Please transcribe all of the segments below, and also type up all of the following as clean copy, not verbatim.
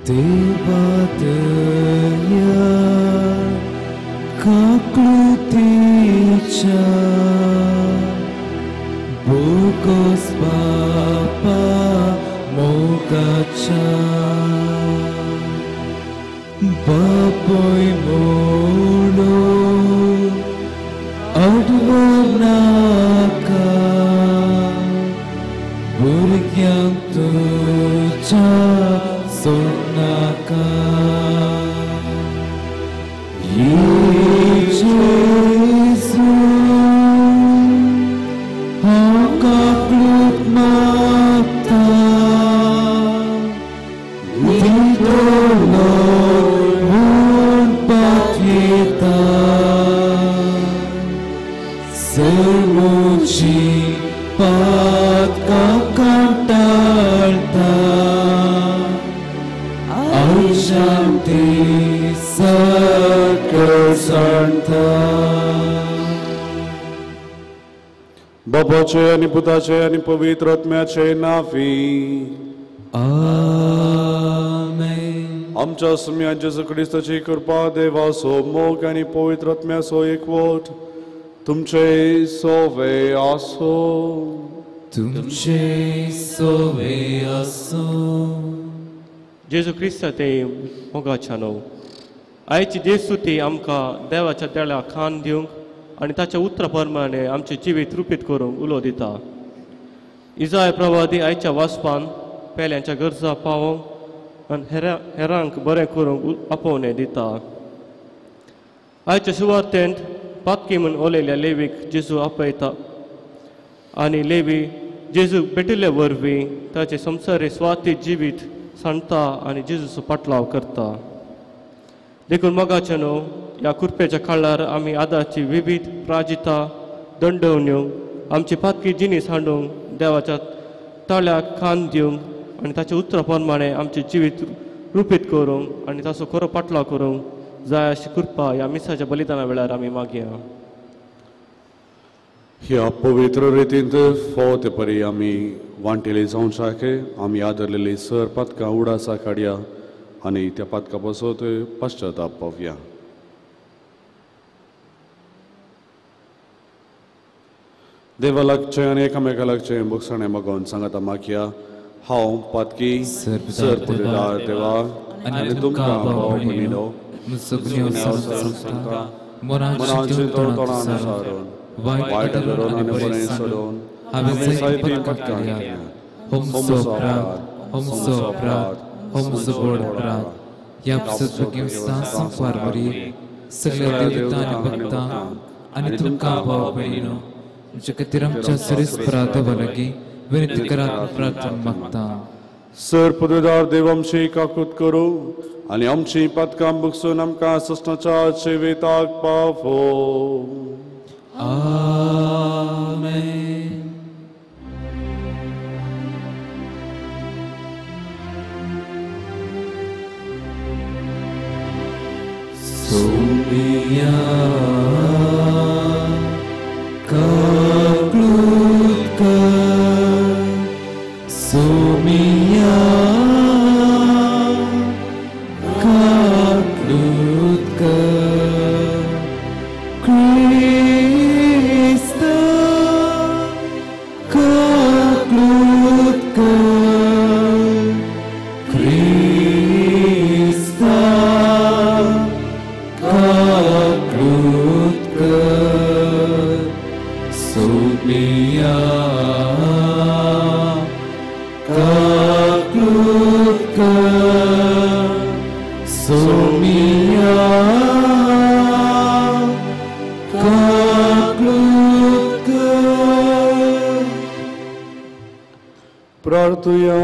देवा दया काकळुतीच्या बोगस बापा मोगाच्या बापय म्हणून अडवनाका भुरग्यांक तुज्या सोडनाका. जेजू हांव काकळूत मागता दितलो म्हूण पातयेता सर्वची पातकां कंटाळटा आयशांती सकळ सांडता. बापाचे आनी पुताचे आनी पवित्र आत्म्याचे नांवी आमेन. आमच्या सुम्या जेजू क्रिस्ताची कृपा, देवाचो मोग आनी पवित्र आत्म्याचो एकवट तुमचे सोवे आसो. तुमचे सोवे आसो. जेजू क्रिस्ता ते मोगाच्या न्हू आयची देसुती आमकां देवाच्या देळाक खान दिवंक आनी ताच्या उतरा प्रमाणे आमचें जिवीत रुपीत करूंक उलो दिता. इजाय प्रवादी आयच्या वाचपान पेल्यांच्या गरजा पावोवंक आनी हेरांक बरें करूंक आपोवणें दिता. आयच्या सुवार्तेंत पातकी म्हूण उलयल्या लेवीक जेजू आपयता आनी लेवी जेजूक भेटिल्ले वरवीं ताचें संवसारी स्वार्थी जिवीत सांडटा आनी जेजूचो पाटलाव करता. देखून मोगाचे न्हू ह्या कुरपेच्या काळार आमी आदाची विविध प्राजिता दंडवण्यो आमची पातकी जिनीस हाडूंक देवाच्या तळ्याक खान दिवंक आनी ताच्या उतरा प्रमाणे आमचें जिवीत रुपीत करूंक आनी ताचो खरो पाटलाव करूंक जाय अशी कृपा ह्या मिसाच्या बलिदाना वेळार आमी मागया. ह्या पवित्र रितींत फावो ते परी आमी वांटेली जावंक आमी आदरलेली सर पातकां उडासा काडया आनी त्या पातकां पासत पश्चाताप पावया. देवा लागचें आनी एकामेका लागचें भोगसणें मागोवन सांगाता मागया. हांव पातकी सर पदवीदार देवा आनी तुमकां भाव भयणीनो मनाचें तोंडान सारून वायट धरून आनी बरें सोडून हांवें जायतीं पातकां केल्यात. हो म्हजो अपराध, हो म्हजो अपराध, हो म्हजो व्हड अपराध. ह्या सद्भुगिंसां संवसार वरी सगळ्या देवता आनी भक्तां आनी तुमकां भाव भयणीनो तुमच्या खातीर आमच्या सरेस्परा देवा लागीं विनंती करात प्रार्थना मागता. सर पदवीदार देव आमची काकूत करूं आनी आमची पातकां भोगसून आमकां ससनाच्या जिविताक पावो. आमेन. सोमिया काकळूत कर, सोमिया काकळूत कर, क्रिस्ता काकळूत कर, क्रिस्ता काकळूत कर, सोमिया काकळूत कर, सोमिया काकळूत कर. प्रार्थुया.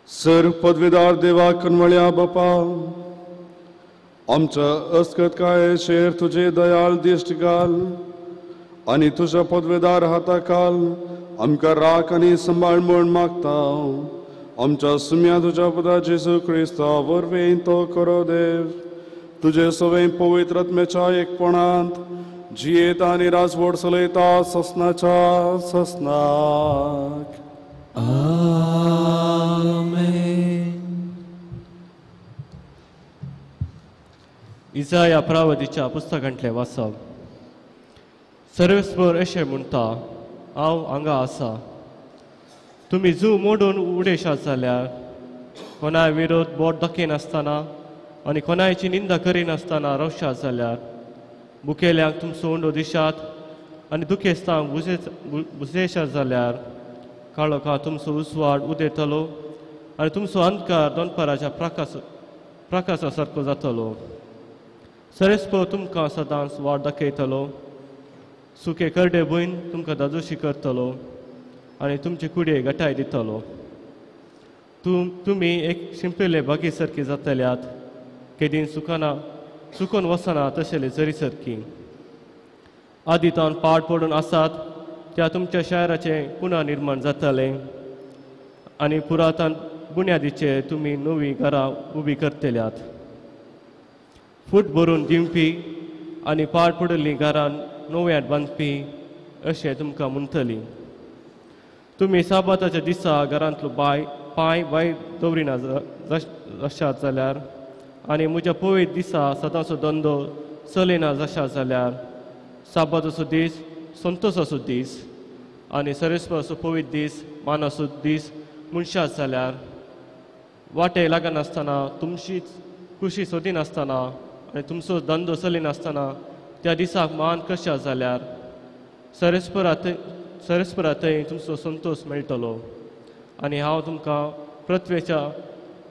सर पदवीदार देवा कनवळ्या बापा, आमच्या अस्कतकायेचेर तुजे दयाळ दिश्ट घाल आनी तुज्या पदवीदार हाता घाल आमकां राख आनी सांबाळ म्हूण मागता. आमच्या सुम्या तुज्या पुता जेजू क्रिस्ता वरवीं तो खरो देव तुजे सवें पवित्र आत्म्याच्या एकपणांत जियेता आनी राजवट चलयता ससनाच्या ससनाक. आमेन. इजाया प्रावतीच्या पुस्तकांतलें वाचप. सर्वेस्पर अशें म्हणटा, हांव हांगा आसा. तुमी जू मोडून उडयशात जाल्यार कोणाय विरोध बोट दाखयनासतना आनी कोणायची निंदा करिनासतना रावशात जाल्यार बुकेल्यांक तुमचो उंडो दिशात आनी दुखेस्तांक बुजयशात जाल्यार काळोखा तुमचो उजवाड उदेतलो आनी तुमचो अंधकार दनपाराच्या प्रकाशा सारको जातलो. सर्वेस्पर तुमकां सदांच वाट दाखयतलो, सुके करडे भुंयन तुमकां दादोशी करतलो आनी तुमचे कुडये गटाय दितलो. तुमी एक शिंपिल्ले बागी सारकी जातल्यात, केदीन सुकना सुकून वचना तशेले जरी सारकी. आदी तावन पाड पडून आसात त्या तुमच्या शाराचें पुनः निर्माण जातलें आनी पुरातन बुन्यादीचेर तुमी नवीं घरां उबी करतल्यात. फूट भरून दिवपी आनी पाड पडिल्लीं घरां नव्यान बांदपी अशें तुमकां म्हणटली. तुमी साबाताच्या दिसा घरांतलो पांय भायर दवरिना जशात जाल्यार आनी म्हज्या पवित्र दिसा सदांचो धंदो चलयना जशात जाल्यार साबाताचो दीस संतोसाचो दीस आनी सर्वेस्पराचो पवित्र दीस मानाचो दीस मनशात जाल्यार वाटे लागनासतना तुमचीच खुशी सोदिनासतना आनी तुमचो धंदो चलयनासतना त्या दिसाक मान कशा जाल्यार सर्वेस्परा थंय तुमचो संतोश मेळटलो आनी हांव तुमकां पृथ्वेच्या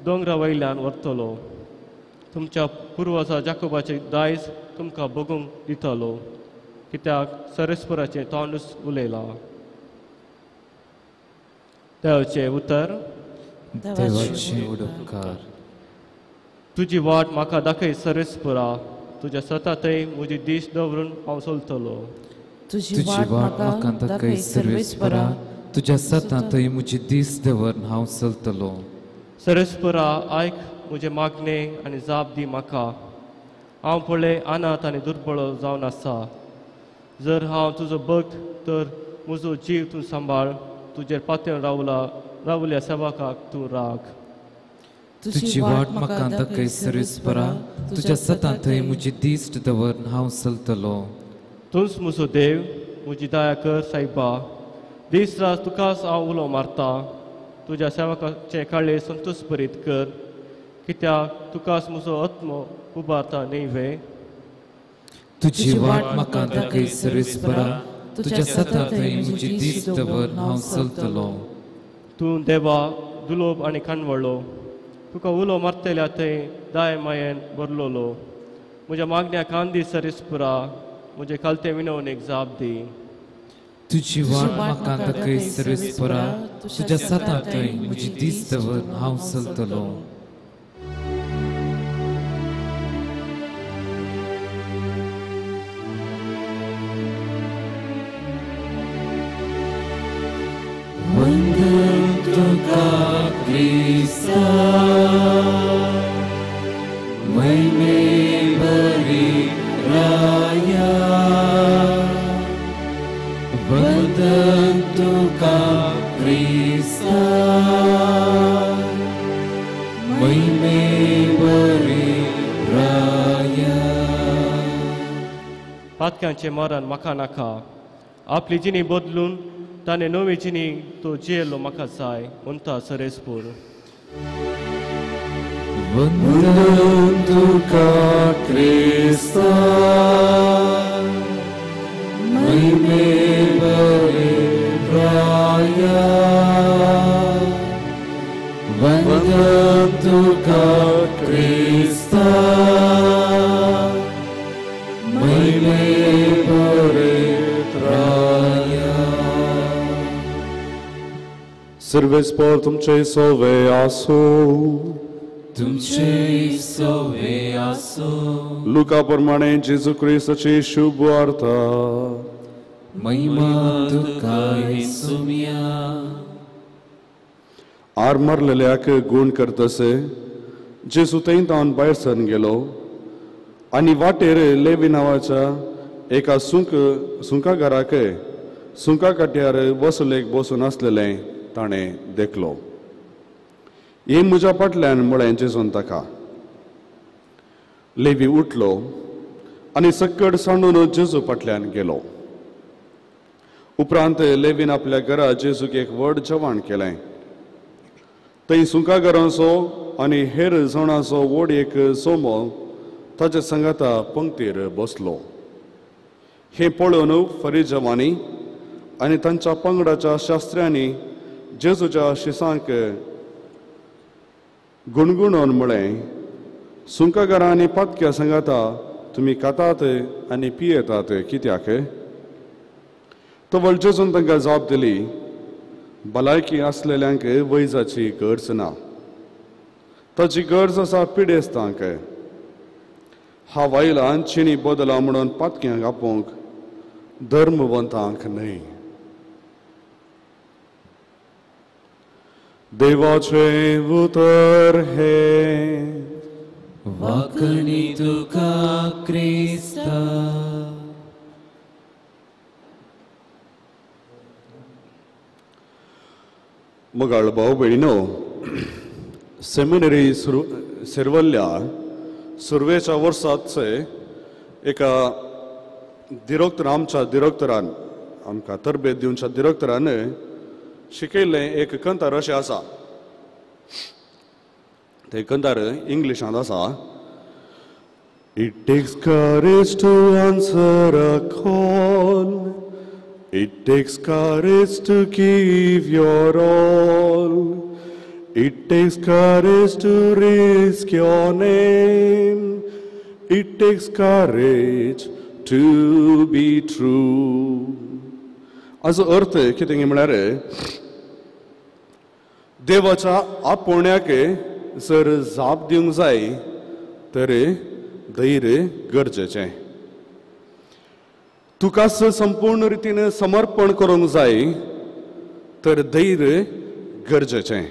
दोंगरा वयल्यान व्हरतलो. तुमच्या पुर्वजा जाकोबाचें दायज तुमकां बगूंक दितलो, कित्याक सर्वेस्पराचें तोंडूच उलयलां. देवाचें उतर. देवाचे उपकार. तुजी वाट म्हाका दाखय सर्वेस्परा, तुज्या सता थंय म्हजी दीस दवरून हांव चलतलो. तुजी वाट म्हाका दाखय सर्वेस्परा, तुज्या सता थंय म्हजी दीस दवरून हांव चलतलो. सर्वेस्परा आयक म्हजें मागणें आनी जाप दी म्हाका. हांव पळय अनाथ आनी दुर्बळ जावन आसा. जर हांव तुजो भक्त तर म्हजो जीव तूं सांबाळ, तुजेर पातयेवन रावल्या सेवकाक तूं राख. तुजी वाट म्हाका दाखय सर्वेस्परा, तुज्या सता थंय म्हजी दिश्ट दवरून हांव चलतलो. तूंच म्हजो देव, म्हजी दया कर सायबा. दीस रात तुकाच हांव उलो मारता. तुज्या सेवकाचें काळें संतोश भरीत कर, कित्याक तुकाच म्हजो आत्मो उबारता न्हय वे. तुजी वाट म्हाका दाखय सर्वेस्परा, तुज्या सता थंय म्हजी दीस दवरून हांव चलतलो. तूं देवा दुलोब आनी काणवळो, तुका उलो मारतल्या थंय दाय मायेन भरलोलो. म्हज्या मागण्या कान दी सर्वेस्परा, म्हजे खालते विनवणेक जाप दी. तुजी वाट म्हाका दाखय सर्वेस्परा, तुज्या सता थंय म्हजी दीस दवरून हांव चलतलो. वंदन तुका क्रिस्ता, महिमे बरी राया. वंदन तुका क्रिस्ता, महिमे बरी राया. पातक्यांचें मरण म्हाका नाका, आपली जिणी बदलून ताणें नवी जिणी तो जियेलो म्हाका जाय म्हणटा सर्वेस्पर. वंदन तुका क्रिस्ता, महिमे बरी राया. वंदन तुका क्रिस्ता, महिमे बरी राया. सर्वेस्पर तुमचे सोवे आसूं. तुमचे सोवे आसूं. लुका प्रमाणे जेजू क्रिस्ताची शुभ वार्ता. महिमा तुका येसुम्या. आर मारलेल्याक गूण करतसे जेजू थंय तावन भायर सरून गेलो आनी वाटेर लेवी नांवाच्या एका सुंकागाराक सुंका काट्यार वसलेक बसून आसलेलें ताणें देखलो. ये म्हज्या फाटल्यान म्हळें जेजून ताका. लेवी उठलो आनी सक्कड सांडून जेजू फाटल्यान गेलो. उपरांत लेवीन आपल्या घरा जेजूक एक व्हड जेवण केलें. थंय सुंकागारांचो आनी हेर जाणांचो व्हड एक जोमो ताच्या सांगाता पंक्तीर बसलो. हें पळोवन फरिजवांनी आनी तांच्या पंगडाच्या शास्त्र्यांनी जेजूच्या शिसांक गुणगुणोन म्हळें, सुंकागारां आनी पातक्या सांगाता तुमी खातात आनी पियेतात कित्याक? तवळ जेजून तांकां जाप दिली, भलायकी आसलेल्यांक वैजाची गरज ना, ताची गरज आसा पिडेस्तांक. हांव आयलां चिणी बदला म्हणून पातक्यांक आपोवंक, धर्मवंतांक न्हय. देवाचें उतर हें. वाकणी तुका क्रिस्ता. मोगाळ भाव भयणीनो, सेमिनरी सेरवल्ल्या सुरवेच्या वर्साचे एका दिरोक्तर, आमच्या दिरोक्तरान, आमकां तरबेत दिवच्या दिरोक्तरान शिकयल्लें एक कंतार अशें आसा. तें कंतार इंग्लिशांत आसा. It takes courage to answer a call, it takes courage to give your all, it takes courage to risk your name, it takes courage to be true. हाजो अर्थ कितें म्हळ्यार, देवाच्या आपोवण्याक जर जाप दिवंक जाय तर धैर्य गरजेचें. तुका संपूर्ण रितीन समर्पण करूंक जाय तर धैर्य गरजेचें.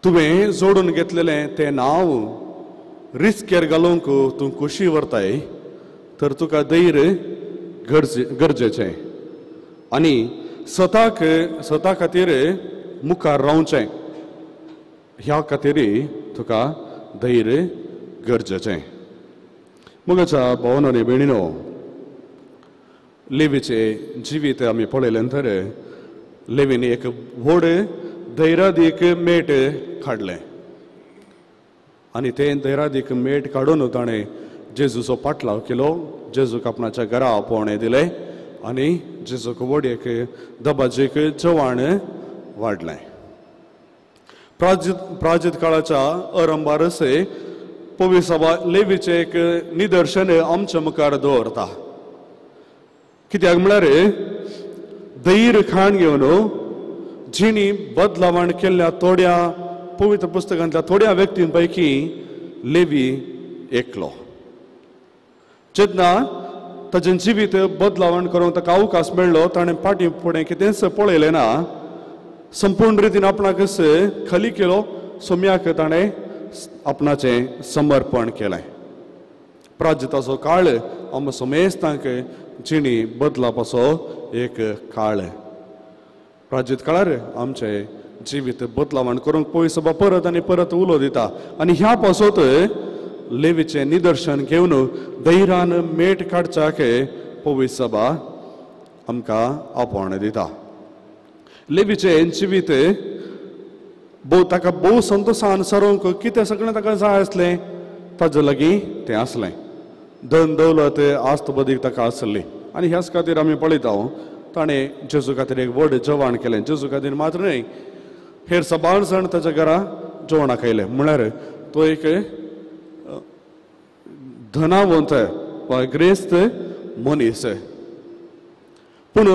तुवें जोडून घेतलेलें तें नांव रिस्केर घालूंक तूं खोशी व्हरताय तर तुका धैर्य गरजेचें. आनी स्वताक स्वता खातीर मुखार रावचें ह्या खातीर तुका धैर्य गरजेचें. मोगाच्या भावानो आनी भयणीनो, लेवीचें जिवीत आमी पळयलें तर लेवीन एक व्हड धैर्यादीक मेट काडलें आनी तें धैर्यादीक मेट काडून ताणें जेजूचो पाटलाव केलो. जेजूक आपणाच्या घरा आपोवणें दिलें आनी जेजूक व्हड एक दबाजीक जेवण वाडलें. प्राजित काळाच्या अरंबारस पविसभा लेवीचें एक निदर्शन आमच्या मुखार दवरता. कित्याक म्हळ्यार धैर्य खाण घेवन जिणी बदलावण केल्ल्या थोड्या पवित्र पुस्तकांतल्या थोड्या व्यक्तीं पैकी लेवी एकलो. जेन्ना ताजें जिवीत बदलावण करूंक ताका अवकाश मेळ्ळो, ताणें फाटीं फुडें कितेंच पळयलें ना, संपूर्ण रितीन आपणाक खाली केलो. सोम्याक ताणें आपणाचें समर्पण केलें. प्राजिताचो काळ आमकां समेस्तांक जिणी बदलापाचो एक काळ. प्राजित काळार आमचें जिवीत बदलावण करूंक पयसो परत आनी परत उलो दिता आनी ह्या पासत लेवीचें निदर्शन घेवन धैर्यान मेट काडच्याक पवित्र सभा आमकां आपोवणें दिता. लेवीचें जिवीत भोव ताका भोव संतोशान सरोवंक कितें सगळें ताका जाय आसलें ताजे लागीं तें आसलें. धन दौलत आस्त बदीक ताका आसली आनी ह्याच खातीर आमी पळयता ताणें जेजू खातीर एक व्हड जेवण केलें. जेजू खातीर मात्र न्हय, हेर सबार जाण ताच्या घरा जेवणाक आयले. म्हळ्यार तो एक धनावंत वा ग्रेस्त मनीस. पूण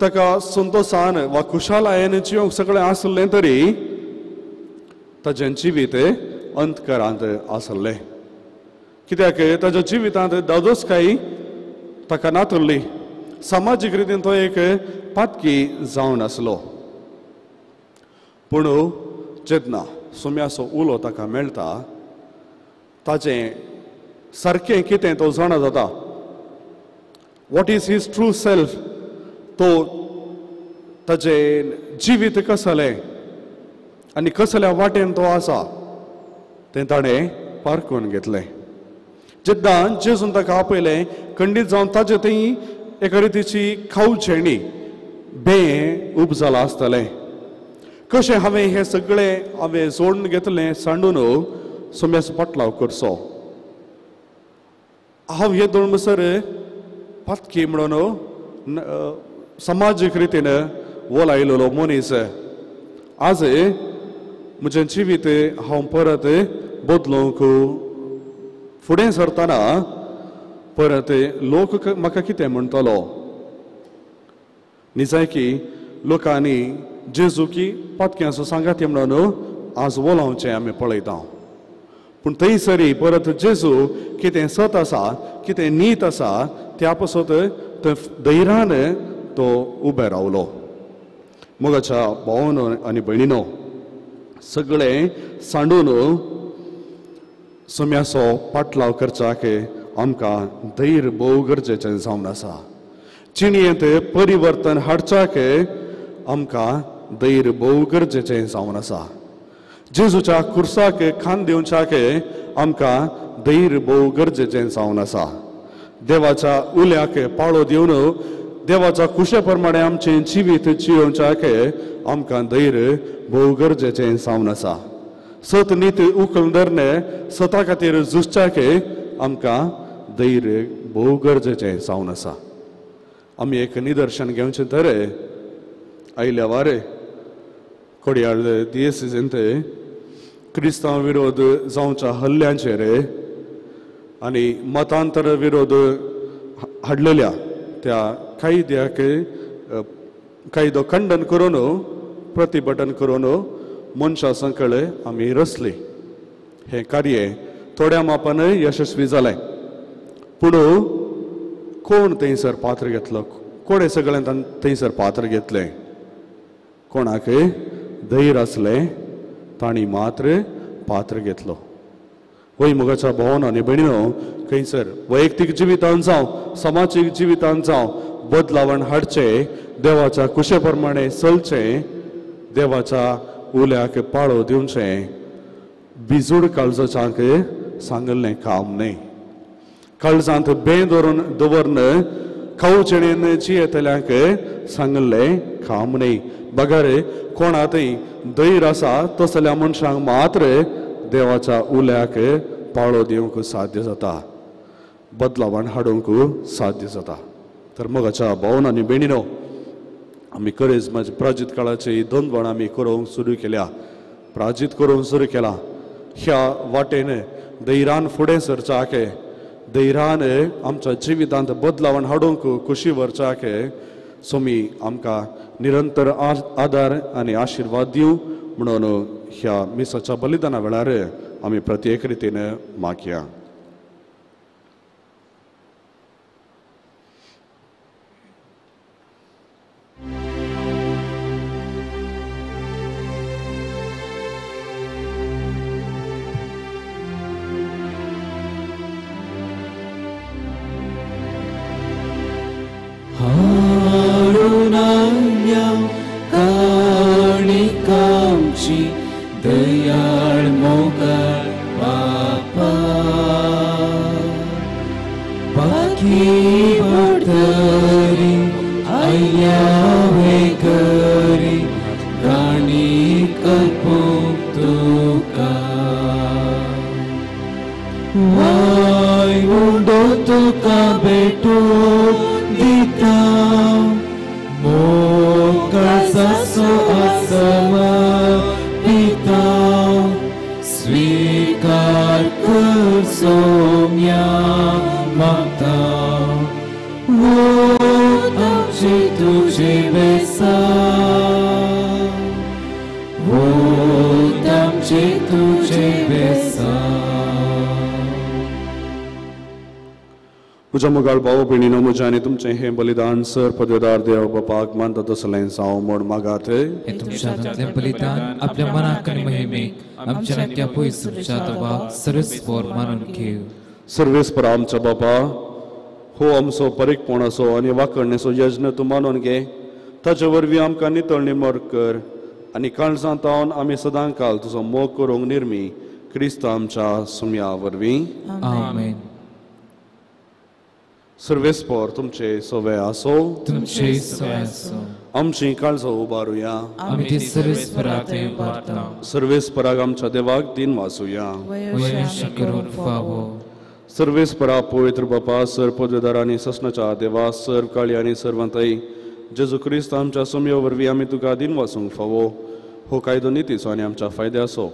ताका संतोशान वा खुशालायेन जिवंक सगळें आसलें तरी ताजें जिवीत अंतकरांत आसलें. कित्याक ताज्या जिवितांत दादोसकाय ताका नातुरली. सामाजीक रितीन तो एक पातकी जावन आसलो. पूण जेन्ना सोम्याचो उलो ताका मेळटा ताजें सारकें कितें तो जाणा जाता. What is his true self तो ताजें जिवीत कसलें आनी कसल्या वाटेन तो आसा तें ताणें पारखून घेतलें. जेन्ना जेजून ताका आपयलें खंडीत जावन ताजे थंय एका रितीची खावचेणी बें उब जालां आसतलें. कशें हांवें हें सगळें हांवें जोडून घेतलें सांडून सोम्याचो पाटलाव करचो. हांव हे दोन म्हणसर पातकी म्हणून समाजीक रितीन वोलायलेलो मनीस आज म्हजें जिवीत हांव परत बदलूंक फुडें सरतना परत लोक म्हाका कितें म्हणटलो. निजायकी लोकांनी जेजू की पातक्यांचो सांगाती म्हणून आज वोलावचें आमी पळयता. पूण थंयसरी परत जेजू कितें सत आसा कितें नीत आसा त्या पासत थंय धैर्यान तो उबे रावलो. मोगाच्या भावानो आनी भयणीनो सगळें सांडून सोम्याचो पाटलाव करच्याक आमकां धैर्य भोव गरजेचें जावन आसा. जिणेंत परिवर्तन हाडच्याक आमकां धैर्य भोव गरजेचें जावन आसा. जेजूच्या खुर्साक खांद दिवच्याक आमकां धैर्य भोव गरजेचें जावन आसा. देवाच्या उल्याक पाळो दिवन देवाच्या खुशे प्रमाणे आमचें जिवीत जियोवच्याक आमकां धैर्य भोव गरजेचें जावन आसा. सत नीत उखल धरणे सता खातीर झुजच्याक आमकां धैर्य भोव गरजेचें जावन आसा. आमी एक निदर्शन घेवचें तर आयल्या वारे कोडयाळ दियेसींत क्रिस्तांव विरोध जावच्या हल्ल्यांचेर आनी मतांतर विरोध हाडलेल्या त्या कायद्याक कायदो खंडन करून प्रतिभटन करून मनशां संकळ आमी रचली. हें कार्य थोड्या मापान यशस्वी जालें. पूण कोण थंयसर पात्र घेतलो? कोणें सगळ्यान थंयसर पात्र घेतलें? कोणाक धैर्य आसलें तांणी मात्र पात्र घेतलो. वय मोगाच्या भावानो आनी भयणीनो खंयसर वैयक्तीक जिवितान जावं समाजीक जिवितान जावं बदलावण हाडचें, देवाच्या कुशे प्रमाणे चलचें, देवाच्या उल्याक पाळो दिवचें बिजूड काळजाच्यांक सांगल्लें काम न्हय. काळजांत बें दवरून दवरन खावचेणेन जियेतल्यांक सांगल्लें काम न्हय. बगर कोणा थंय धैर्य आसा तसल्या मनशांक मात्र देवाच्या उल्याक पाळो दिवंक साध्य जाता, बदलावण हाडूंक साध्य जाता. तर मोगाच्या भावन आनी भयणीनो आमी करेज म्हाजे प्राजीत काळाची द्वंद्वण आमी करूंक सुरू केल्या, प्राजीत करूंक सुरू केला. ह्या वाटेन धैर्यान फुडें सरच्याक, धैर्यान आमच्या जिवितांत बदलावण हाडूंक खुशी व्हरच्याक सोमी आमकां निरंतर आदार आनी आशिर्वाद दिवं म्हणून ह्या मिसाच्या बलिदाना वेळार आमी प्रत्येक रितीन मागया. दयाळ मोगाळ बापा बाकी भटरी आयल्यावे घरी गाणी कल्पूंक तुका वाय उडो तुका भेटूं दिता मोग काळजाचो आसमा पिता स्वीकार कर सोम्या मागता वोत आमचे तुझे बेसा वोत आमचे तुझे बेसा. म्हज्या मोगाळ भाव भयणीनो म्हजें आनी तुमचें हें बलिदान सर पदवेदार देव बापाक मानता तसलें जावं म्हूण मागात. हें तुमच्या हातांतलें बलिदान आपल्या मनाक आनी महिमेक आमच्या नात्या पयस तुमच्या देवाक सर्वेस्पर मानून घेव. सर्वेस्पर आमच्या बापा हो आमचो परीकपणाचो आनी वाकरणेचो यज्ञ तूं मानून घे. ताचे वरवीं आमकां नितळ निमर कर आनी काळजांत तावन आमी सदां काल तुजो मोग करूंक निर्मी क्रिस्त आमच्या सुम्या वरवीं. आमेन. सर्वेस्पर तुमचे सवे आसो. तुमचे सवे आसो. आमची काळजां उबारुया. आमी ती सर्वेस्पराक थंय उबारता. सर्वेस्पराक आमच्या देवाक दिन वाचुया. वयशी करूंक फावो. सर्वेस्परा पवित्र बापा सर पदवेदार आनी ससनाच्या देवा सर्व काळी आनी सर्वंतय जेजू क्रिस्त आमच्या सुम्यो वरवीं आमी तुका दिन वाचूंक फावो. हो कायदो नितीचो आनी आमच्या फायद्याचो.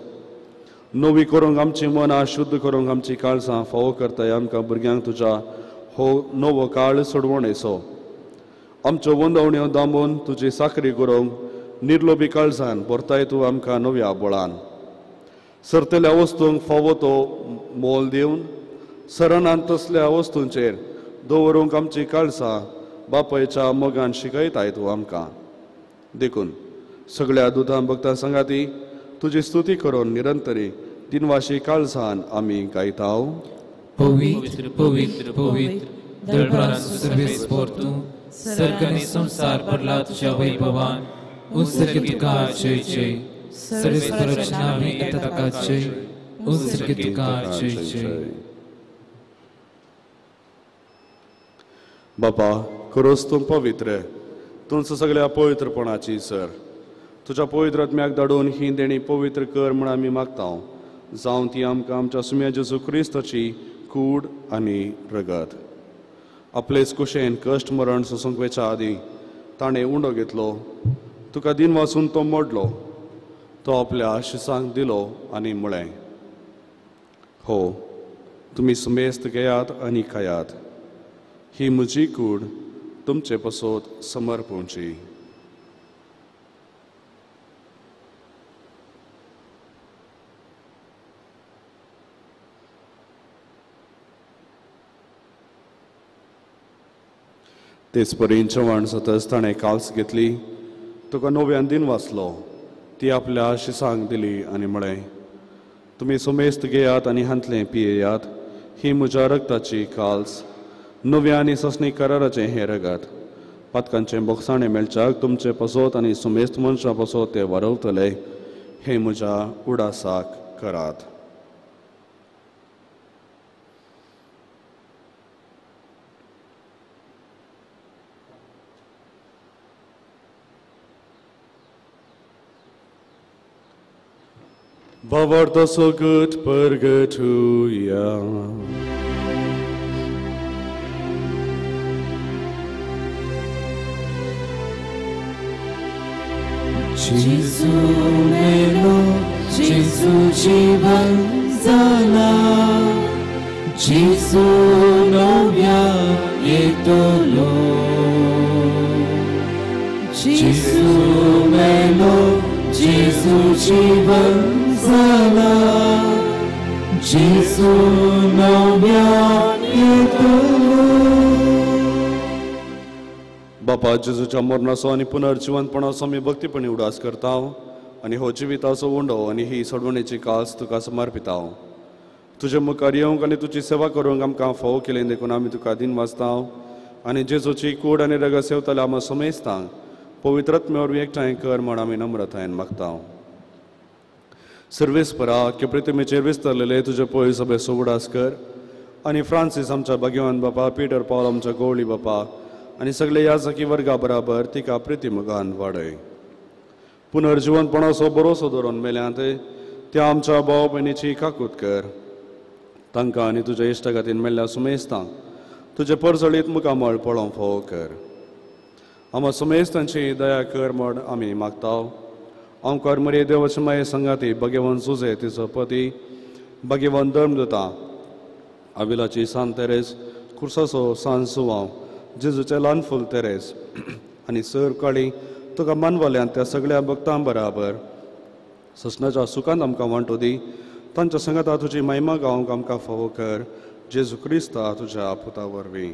नवी करूंक आमची मनां शुद्ध करूंक आमची काळजां फावो करताय आमकां भुरग्यांक तुज्या हो नवो काळ सोडवणेचो. आमच्यो वंदवण्यो दामून तुजी साकरी करूंक निर्लोभी काळजान भरताय तूं आमकां नव्या बळान. सरतल्या वस्तूंक फावो तो मोल दिवन सरणान तसल्या वस्तूंचेर दवरूंक आमची काळजां बापायच्या मोगान शिकयताय तूं आमकां. देखून सगळ्या दुतां भक्तां सांगाती तुजी स्तुती करून निरंतरी दिनवाशी काळजान आमी गायताव. पवित्र पवित्र पवित्र दळभरांचो सर्वेस्पर तूं सर्ग आनी संवसार भरला तुज्या वैभवान. उंच तुका जय जय. सर्वेस्पराच्या नांवान येता ताका जय. उंच तुका जय जय. बापा खरोच तूं पवित्र, तुमचं सगळ्या पवित्रपणाची सर. तुज्या पवित्र आत्म्याक धाडून ही देणी पवित्र कर म्हण आमी मागता जावं ती आमकां आमच्या सुम्या जेजू क्रिस्ताची कूड आनी रगत. आपलेच कुशेन कश्ट मरण सोसूंक वेच्या आदीं ताणें उंडो घेतलो, तुका दिन वाचून तो मोडलो, तो आपल्या शिसांक दिलो आनी म्हळें, हो तुमी सुमेस्त घेयात आनी खायात, ही म्हजी कूड तुमचे पसत समर्पणची. तेच परीन जेवण जातच ताणें काल्स घेतली, तुका नव्यान दिन वाचलो, ती आपल्या शिसांक दिली आनी म्हळें, तुमी सुमेस्त घेयात आनी हांतलें पियेयात, ही म्हज्या रगताची काल्स, नव्या आनी ससणी कराराचें हें रगत. पातकांचें बोगसाणें मेळच्याक तुमचे पसत आनी सुमेस्त मनशां पसत ते वारवतले, हें म्हज्या उडासाक करात. भावार्थ सोगट परगटुया. जेजू मेलो, जेजू जीवन जाला, जेजू नव्या येतलो. जेजू मेलो, जेजू जीवन जाला, जेजू नव्या येतलो. बापा जेजूच्या मरणाचो आनी पुनर्जिवंतपणाचो आमी भक्तीपणी उडास करता आनी हो जिविताचो उंडो आनी ही सोडवणेची कास तुका समर्पिता. तुजे मुखार येवंक आनी तुजी सेवा करूंक आमकां फावो केली देखून आमी तुका दिन वाचता आनी जेजूची कूड आनी रगत सेवताल्या आमकां समेस्तांक पवित्र आत्म्या वरवीं एकठांय कर म्हण आमी नम्रतायेन मागता. सर्वेस्परा के प्रतिमेचेर विस्तारलेले तुजे पय सभेचो उडास कर आनी फ्रांसीस आमच्या भाग्यवान बापा, पीटर पावल आमच्या गवळी बापा आनी सगळे याजकी वर्गा बराबर तिका प्रितीमोगान वाडय. पुनर्जिवनपणाचो भरोसो दवरून मेल्यांत त्या आमच्या भाव भयणीची काकूत कर, तांकां आनी तुज्या इश्टागतीन मेल्ल्या सुमेस्तांक तुजे परजळीत मुखामळ पळोवंक फावो कर. आमकां सुमेस्तांची दया कर म्हण आमी मागता. आमकार मरे देवाचे माये संगाती भगवान जुजे तिचो पती भगवान धर्मदूता आविलाची सान तेरेस, कुर्साचो सान सुवांव, जेजूचें ल्हान फूल तेरेस आनी सर काळी तुका मानवल्यान त्या सगळ्या भक्तां बराबर ससनाच्या सुखान आमकां वांटो दी. तांच्या संगाता तुजी महिमा गावंक आमकां फावो कर, जेजू क्रिस्ता तुज्या पुता वरवीं.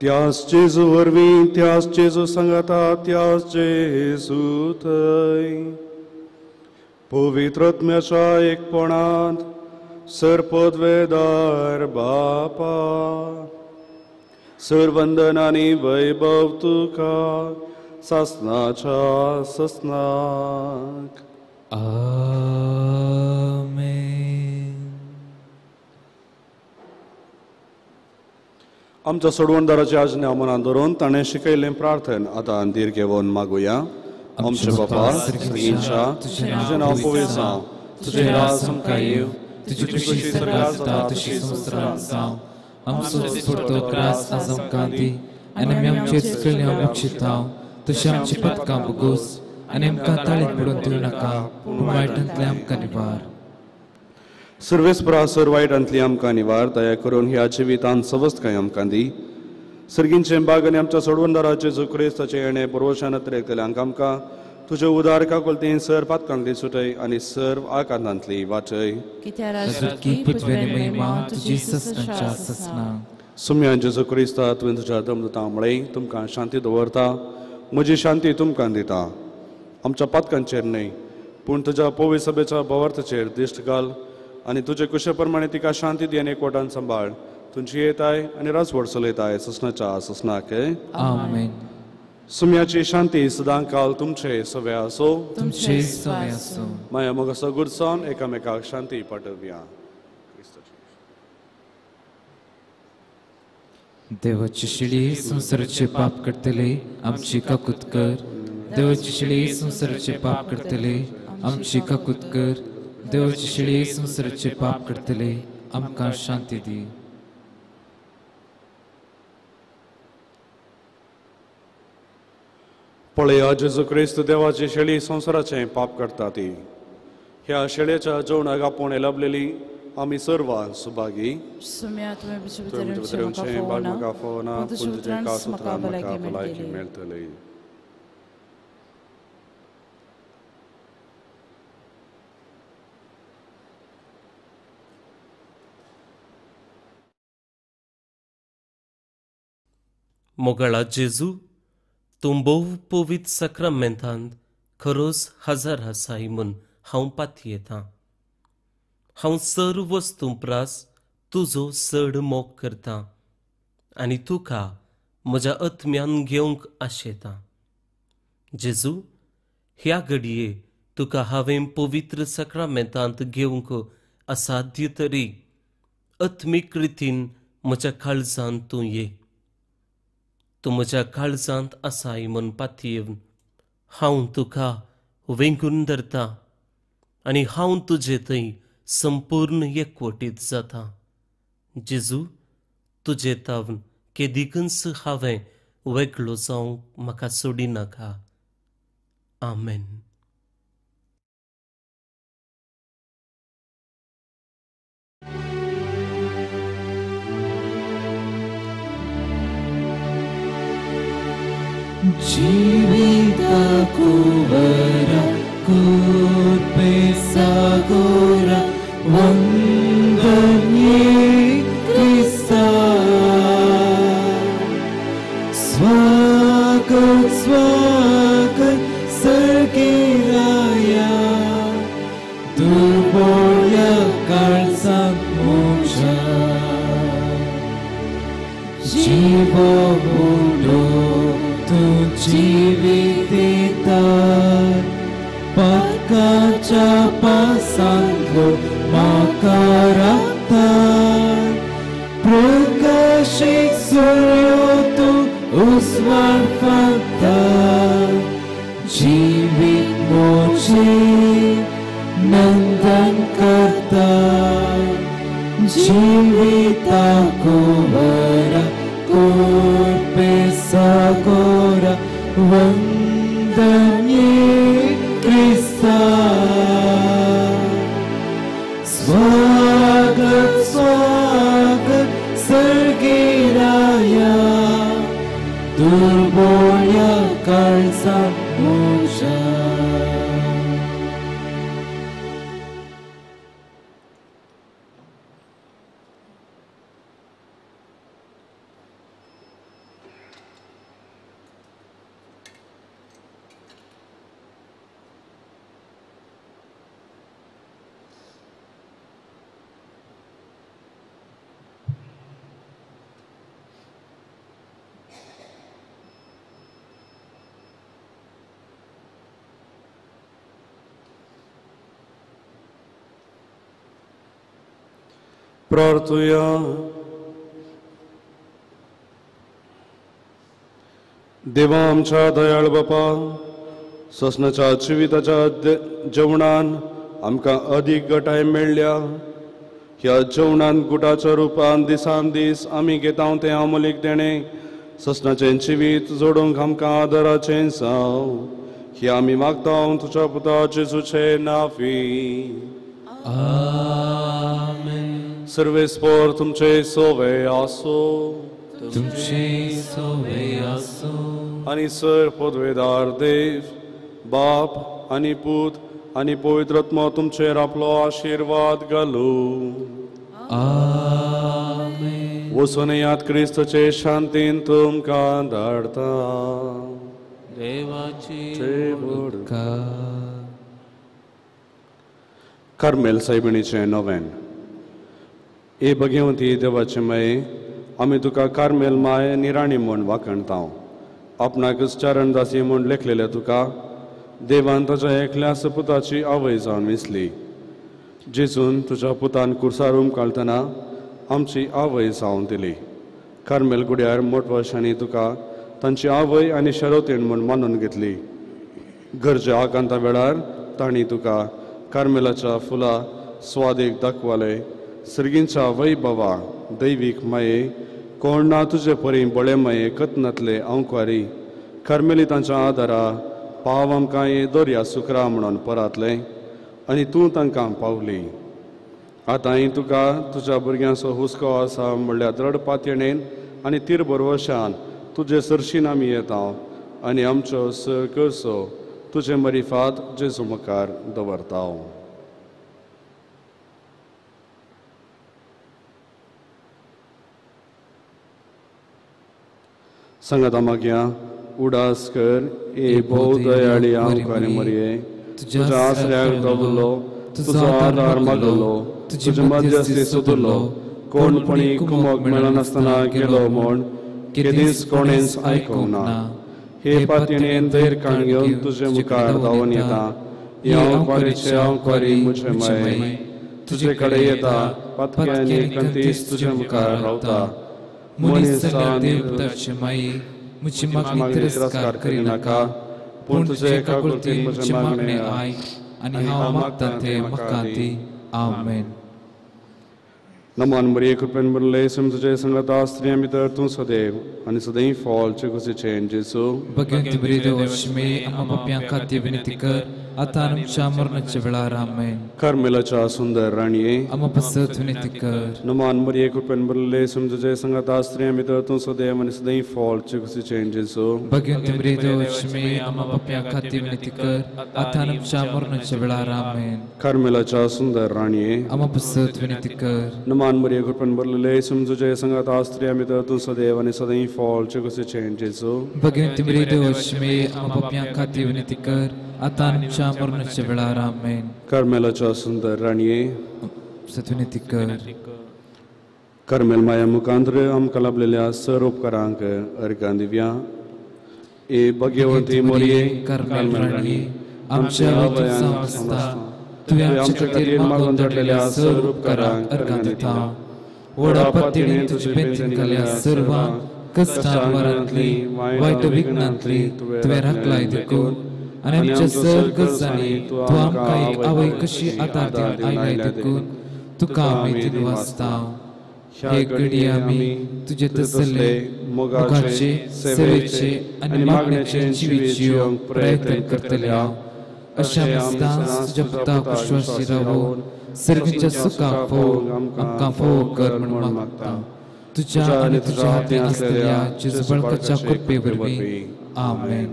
त्यास जेजू वरवीं, त्यास जेजू सांगाता, त्यास जेजू थंय पवित्र आत्म्याच्या एकपणांत सरपदवेदार बापा सरवंदन आनी वैभव तुका सासनाच्या ससनाक. आमेन. आमच्या सोडवणदाराची आज्ञा मनान धरून ताणें शिकयल्लें प्रार्थन आतां धीर घेवन मागुया. आमचे बापा सर्गीच्या, तुजें नांव पवित्र जावं, तुजें राज आमकां येवं, तुजी खुशी स्वर्गांत जाता तशी संवसारांत जावं. आमचो दिसपडतो ग्रास आज आमकां दी आनी आमी आमचेर चुकयल्लें बक्षिता तशें आमची पदकां भोगोस आनी आमकां ताळींत पडून दिवं नाका, पूण वायटांतलें आमकां निवार. सर्वेस्परा सर वायटांतली आमकां निवार, दया करून ह्या जिवितांत सवस्तकाय आमकां दी. सर्गींचें बाग आनी आमच्या सोडवणदाराचे जो क्रिस्ताचें येणें पुर्वशान अतिरेकतल्यांक आमकां तुजे उदार काकुळतीन सर पातकांतली सुटय आनी सर्व आकांतांतली वाचय. सुम्यान जेजू क्रिस्ता तुवें तुज्या दमदुतां म्हळें, तुमकां शांती दवरता, म्हजी शांती तुमकां दिता. आमच्या पातकांचेर न्हय पूण तुज्या पवित्र सभेच्या भावार्थाचेर दिश्ट घाल आनी तुजे कुशे प्रमाणे तिका शांती दी आनी एकवटान सांबाळ. तुमची येताय आनी राजवट चलयताय ससनाच्या ससनाक. आमेन. सुम्याची शांती सदां काल तुमचे सवे आसो. तुमचे सवे आसो. माया मोग सगुरसावन एकामेकाक शांती पाठोवया. देवाची शिळी संवसाराचे पाप करतले आमची काकूत कर. देवाची शिळी संवसाराचे पाप करतले आमची काकूत कर. देवाची शिळी संवसाराचे पाप करतले आमकां शांती दी. पळया जेजू क्रिस्त देवाची शेळी संवसाराचें पाप करता ती. ह्या शेळयेच्या जेवणाक आपूण लभलेली आमी सर्वां सुभागी. म्हाका फोवना, पूण तुजें कास उतरान म्हाका भलायकी मेळटली. मोगाळा जेजू, तूं भोव पवित्र साक्रामेंतांत खरोच हजार आसाय म्हूण हांव पातयेतां. हांव सर्व वस्तूं प्रास तुजो चड मोग करतां आनी तुका म्हज्या आत्म्यान घेवंक आशेतां. जेजू, ह्या घडये तुका हांवें पवित्र साक्रामेंतांत घेवंक असाध्य तरी आत्मीक रितीन म्हज्या काळजांत तूं ये. तूं म्हज्या काळजांत आसाय म्हूण पातयेवन हांव तुका वेंगून धरता आनी हांव तुजे थंय संपूर्ण एकवटीत जाता. जेजू, तुजे तावन केदिकूच हांवें वेगळो जावंक म्हाका सोडिनाका. आमेन. जीविता कुवरा कुर्पे सागोरा वंदन्ये क्रिस्ता. स्वागत स्वागत सर्गिराया दुर्बोळ्या काळजांत म्हज्या जिवो उडो तूं जिवीत दिता. पातकाच्या पासांतलो म्हाका राखता. प्रकाशीत सूर्यो तूं उजवाड फांकता. जिवीत म्हजें नंदन करता. जिविता कुवरा कुर्पे सागोरा वंदन्ये क्रिस्ता. स्वागत स्वागत सर्गिराया दुर्बोळ्या काळजांत म्हज्या. प्रार्थुया. देवा आमच्या दयाळ बापा, ससनाच्या जिविताच्या जेवणान आमकां अदीक गटाय मेळ्ळ्या. ह्या जेवणान गुटाच्या रुपान दिसान दीस आमी घेता तें अमोलीक देणें ससनाचें जिवीत जोडूंक आमकां आदराचें जावं. हे आमी मागता तुज्या पुता जेजूचे नांवी. आमेन. सर्वेस्पोर तुमचे सोवे आसो. तुमचे सोवे आसो. आनी सर पदवेदार देव बाप आनी पूत आनी पवित्र आत्मो तुमचेर आपलो आशिर्वाद घालू. आमेन. वचून याद क्रिस्तचे शांतीन तुमकां धाडता. देवाची. कार्मेल सायबिणीचें नवेन. ए भगवती देवाचे माये, आमी तुका कार्मेल माय आनी राणी म्हूण वाखणता. आपणाकच चारण दासी म्हूण लेखलेले तुका देवान ताच्या एकल्या सपुताची आवय जावन विसली. जेजून तुज्या पुतान कुर्सार उमकाळतना आमची आवय जावन दिली. कार्मेल गुड्यार मोटवर्शांनी तुका तांची आवय आनी शरवतीण म्हूण मानून घेतली. गरजे आकांता वेळार तांणी तुका कार्मेलाच्या फुलां स्वादीक दाखवाले. सर्गींच्या वैभवा दैवीक माये, कोण ना तुजे परी बळे माये कतनातले अंकवारी कार्मेलितांच्या आदारा पाव आमकां हे दर्या सुकरा म्हणून परातलें आनी तूं तांकां पावली. आतांय तुका तुज्या भुरग्यांचो हुस्को आसा म्हणल्यार द्रड पातयेणेन आनी तीर बरवशान तुजे सरशीन आमी येता आनी आमच्यो सर करसो तुजे मरिफात जेजू मुखार दवरता. सांगाता मागया उडास कर ए भोव दयाळी आमकां मरये, तुज्या आसऱ्याक दवरलो, तुजो आदार मागलो, तुजे मध्यस्थी सोदलो, कोणपणी कुमोक मेळनासतना गेलो म्हूण केदींच कोणेंच आयकूंक ना. हे पातयेन धैर्य काण घेवन तुजे मुखार धांवून येता. हे हांव हांवकारी म्हजे माये तुजे कडेन येता. पातके आनी कंतीस तुजे मुखार रावता. मनीस देवताचे माये, म्हजी मागणी तिरस्कार करिनाका, पूण तुजे काकुळतीन म्हजें मागणें आयक आनी हांव मागता तें म्हाका दी. आमेन. नमन मरिये, कृपेन भरले, तुझे संगता स्त्रियां भितर तूं सदैव आनी सदैव फॉल चेकुसीचें जेजू. भगवंती बरी देवाची आम्हा पाप्यां खातीर विनंती कर, आतां आमच्या मरणाच्या वेळार. आमेन. कार्मेलाच्या सुंदर राणये, आम्हा पासत विनंती कर. नमन मरिये, कृपेन भरले, तुझे संगता स्त्रियां भितर तूं सदैव आनी सदैव फॉल चेकुसीचें जेजू. भगवंती बरी देवाची आम्हा पाप्यां खातीर विनंती कर, आतां आमच्या मरणाच्या वेळार. आमेन. कार्मेलाच्या सुंदर राणये, आम्हा पासत विनंती कर. नमन मरिये, कृपेन भरलेले, तुझे संगता स्त्रियां भितर तूं सदैव आनी सदैव फॉल चेकुसीचें जेजू. भगवंती बरी देवाची आम्हा पाप्यां खातीर विनंती कर, आतां आमच्या मरणाच्या वेळार. आमेन. कार्मेलाच्या सुंदर राणये, विनंती कर. कार्मेल माया मुखांतर आमकां लाभलेल्या सर उपकारांक अर्घां दिवया. ए भगवंती मोरये, कार्मेल राणये, आमच्या तुवें आमच्या खातीर मागून धाडलेल्या सर उपकारांक अर्घां दिता. व्हडा पातयेन तुजे बेंतीन घाल्या सर्वांक कश्टां मरांतली वायट विघ्नांतली तुवें राखलाय देखून आनी आमच्या सर गरजांनी तूं आमकां एक आवय कशी आदार दिवन आयलाय देखून तुका आमी दिनवासता. हे घडये आमी तुजे तसले मोगाचे, सेवेचे आनी मागण्याचे जिवीत जिवंक प्रयत्न करतले. अशा सदांच तुज्या पुताक विश्वासी रावून सर्गीच्या सुखाक फोव आमकां फोव कर म्हूण मागता. तुज्या आनी तुज्या हातीन आसलेल्या जेजू बळकाच्या कृपे वरवीं. आमेन.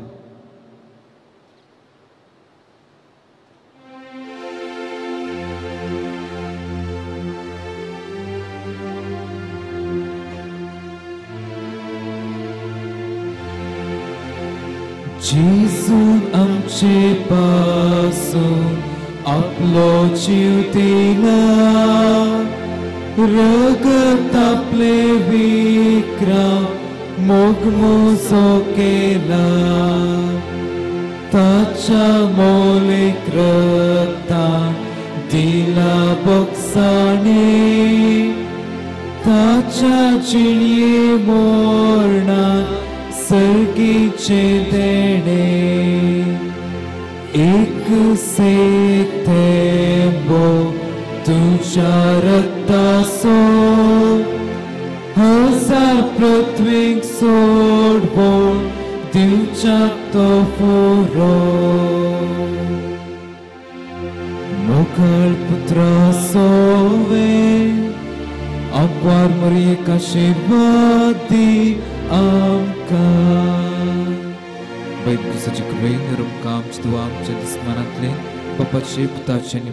जेजून आमचे पासून आपलो जीव दिला, रगत आपले विक्रा मोग मोजो केला, ताच्या मोलीक रक्तान दिला बोगसाणी, ताच्या जिणये मोरना सर्गीचे देणे एक से थेंबो तुझ्या रक्तासो हजार पृथ्वीक सोडवून दिवच्याक तो फुरो मोकळ पुत्रा सोवे आंकवार मरियेक आशिर्वाद दी आमकां. बैबुसाची कृपेन आमकां आमच्या दुआ आमच्या दुस्मानांतले बापाचे पुताचे आनी